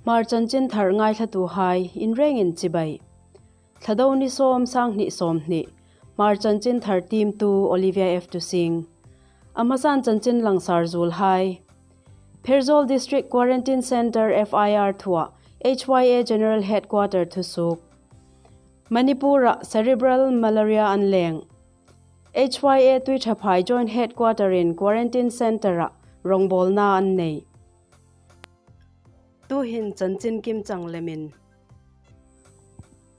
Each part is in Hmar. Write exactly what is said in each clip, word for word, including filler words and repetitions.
Hmar chanchin thar ngaithlatuhai inrengin chibai. Thlado ni sawm, sanghni sawmhni. Hmar chanchin thar tiemtu Olivia F Tusing. A hmasan chanchin langsar zuolhai. Pherzawl District Quarantine Centre F I R thua H Y A General Headquarter thusuok. Manipur-a cerebral malaria an leng. H Y A Tuithaphai Joint Headquarter-in Quarantine Centre-a rongbawlna an nei. Tuhin chanchin kimchang lemin.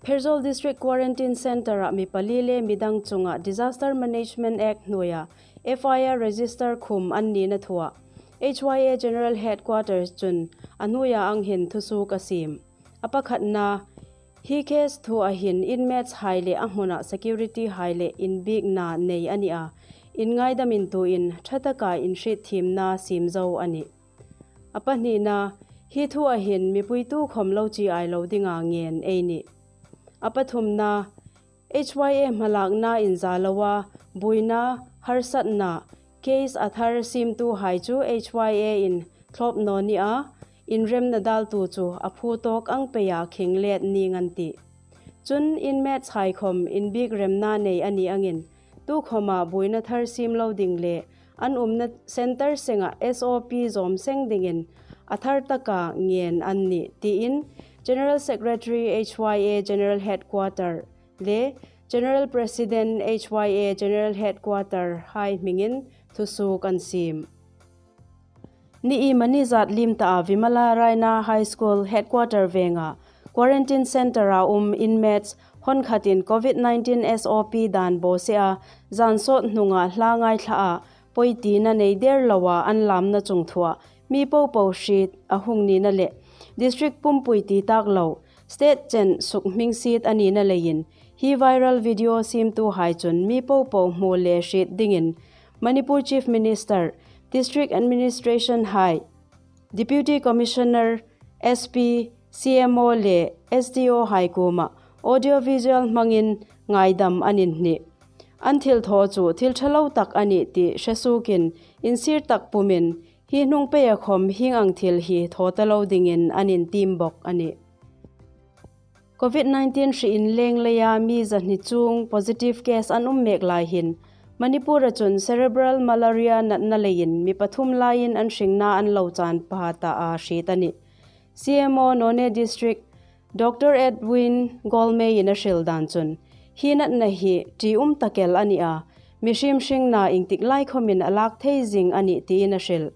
Pherzawl District Quarantine Centre-a mi pali le midang chunga Disaster Management Act hnuoia F I R register khum an nina thua H Y A General Headquarters chun a hnuoia ang hin thusuok a siem. A pakhatna, hi case thua hin inmates hai le a hmuna security hai le inbiekna nei a nih a, inngaidam intuoin ṭhataka inhrietthiemna siem zo a nih. A pahnina, hi thua hin mipui tukhom lo chi ai lo dinga ngen ei nih. A pathumna, H Y A hmalakna inza loa, buoina, harsatna, case a thar siemtuhai chu H Y A-in thlawp naw nia, inremna daltu chu a phu tawk ang peia khing let ning an tih. Chun inmates hai khom inbiekremna nei a ni angin, tukhoma buoina thar siem lo ding le an umna centre senga S O P zawm seng dingin a thar taka ngen an nih, tiin General Secretary H Y A General Headquarter le General President H Y A General Headquarter hai hmingin thusuok an siem. Ni iemani zat liem taa Vimala Raina High School Headquarter venga Quarantine Centre-a um inmates hon khatin Covid nineteen S O P dan bawsea zan sawt hnunga hla ngaithlaa poi tina nei der loa an lamna chungthua mi popo hriet a hung nina le district pumpui ti tak lo, state chen sukhmingsiet a nina leiin, hi viral video siemtuhai chun mi popo hmu le hriet dingin Manipur Chief Minister, District Administration hai, Deputy Commissioner, S P, C M O le S D O hai kuoma audio visual hmangin ngaidam an inhni. An thilthaw chu thil ṭha lo tak a nih ti hresuokin insir tak pumin hi hnung peia khom hieng ang thil hi thaw ta lo dingin an intiem bawk a nih. Covid nineteen hri inleng leia mi zahni chuong positive case an um mek lai hin, Manipur-a chun cerebral malaria natna leiin mi pathum laiin an hringna an lo chan pha ta a hriet a nih. C M O Noney District, Doctor Edwin Golmei-in a hril dan chun, hi natna hi ṭium tak el a nih a, mihriem hringna iengtik lai khomin a lak thei zing a nih tiin a hril.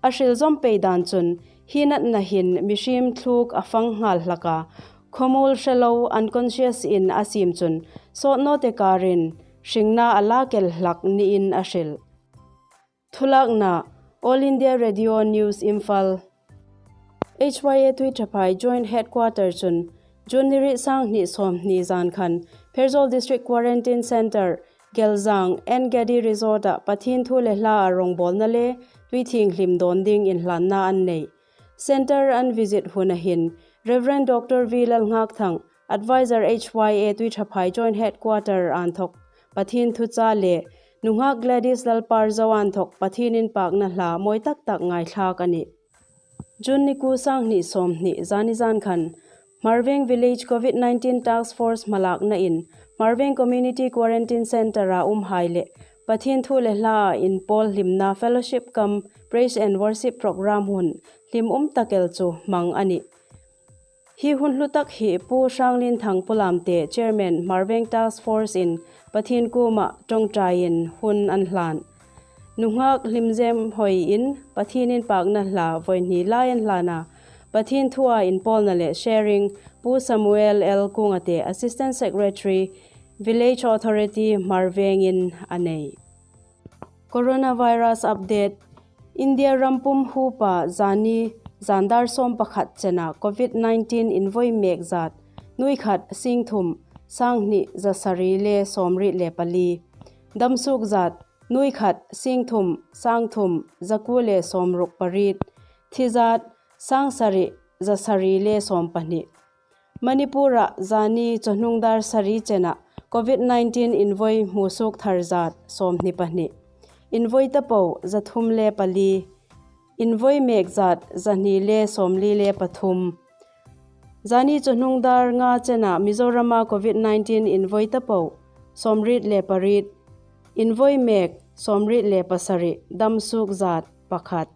A hril zawm pei dan chun, hi natna hin mihriem thluk a fang nghal hlak a, khawmuol hre lo unconscious-in a siem chun, sawt naw te karin hringna a lak el hlak niin a hril. Thulakna, All India Radio News Imphal. H Y A Tuithaphai Joint Headquarter chun, June ni riet, sanghni sawmhni zan khan, Pherzawl District Quarantine Centre, Gelzang, N Gedi Resort-a Pathien thu le hlaa rongbawlna le tuithienghlim dawn ding inhlanna an nei. Centre an visit huna hin, Reverend Doctor V Lalngakthang, Advisor H Y A Tuithaphai Joint Headquarter a inthawk Pathien thucha le, Nunghak Gladys Lalparzo a inthawk Pathien inpakna hla mawi tak tak ngaithlak a nih. June ni kuo, sanghni sawmhni, zani zan khan, Hmarveng Village Covid nineteen Task Force hmalaknain, Hmarveng Community Quarantine Centre-a umhai le Pathien thu le hlaa inpawl hlimna fellowship cum praise and worship program hun hlim um tak el chu hmang a nih. Hi hun hlu tak hi Pu Hranglien Thang Pulamte, Chairman, Hmarveng Task Force-in Pathien kuoma ṭawngṭaiin hun an hlan. Nunghak Hlimzemhoi-in Pathien inpakna hla vawi hni lai an hlan a, Pathien thua inpawlna le sharing Pu Samuel L Kungate, Assistant Secretary, Village Authority, Hmarveng-in a nei. Coronavirus update. India ram pum huopa zani zan dar sawm pakhat chena Covid nineteen invawi mek zat, nuoi khat, sing thum, sanghni, za sari le sawmriet le pali. Dam suok zat, nuoi khat, sing thum, sang thum, za kuo le sawmruk pariet. Thi zat, sang sari, za sari le sawm pahni. Manipur-a zani chawhnung dar sari chena Covid nineteen invawi hmusuok thar zat sawmhni pahni. Invawi ta po za thum le pali. Invoi mek zat zahni le sawmli le pathum. Zani chu hnungdar nga chena Mizorama Covid nineteen invoi ta po sawmriet le pariet, invoi mek sawmriet le pasari, dam suok zat pakhat.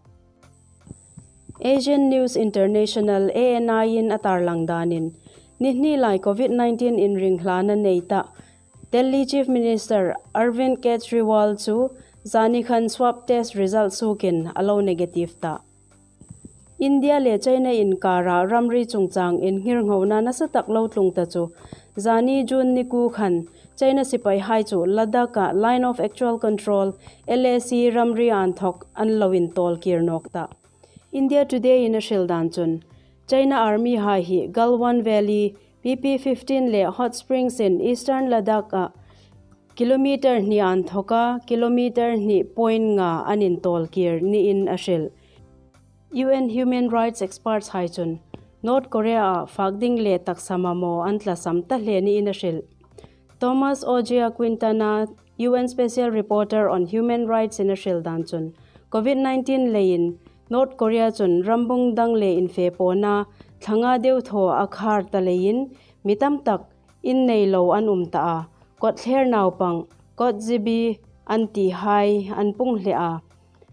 Asian News International, A N I in a tarlang danin, ni hni lai Covid nineteen inringhlana nei ta Delhi Chief Minister Arvind Kejriwal chu zani khan swab test result suokin a lo negative ta. India le China inkara ramri chungchang inngirngona nasa tak lo tlung ta chu, zani June ni kuo khan China sipaihai chu Ladakh-a Line of Actual Control, L A C, ramri inthawk an lo intawl kir nawk ta. India Today in a hril dan chun, China Army hai hi Galwan Valley, P P fifteen le Hot Springs in Eastern Ladakh-a kilometre hni inthawka kilometre hni point nga an intawl kir niin a hril. U N human rights experts hai chun North Korea-a fak ding le taksa mamaw an tlasam ta hle niin a hril. Thomas Ojia Quintana, U N Special Reporter on Human Rights in a hril dan chun, Covid nineteen leiin North Korea chun rambung dang le infepawna thlanga deuthaw a khar ta leiin mi tam tak in nei lo an um ta a, kawtthler naupang, kawtzibi an tihai an pung hle a,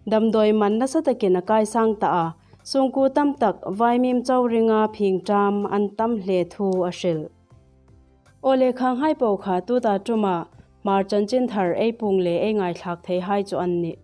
damdawi man nasa takin a kaisang ta a, sungkuo tam tak vaimim chau ringa phingṭam an tam hle thu a hril. Aw le, khanghai po kha tuta ṭuma Hmar chanchin thar ei puong le ei ngaithlak theihai chu an nih.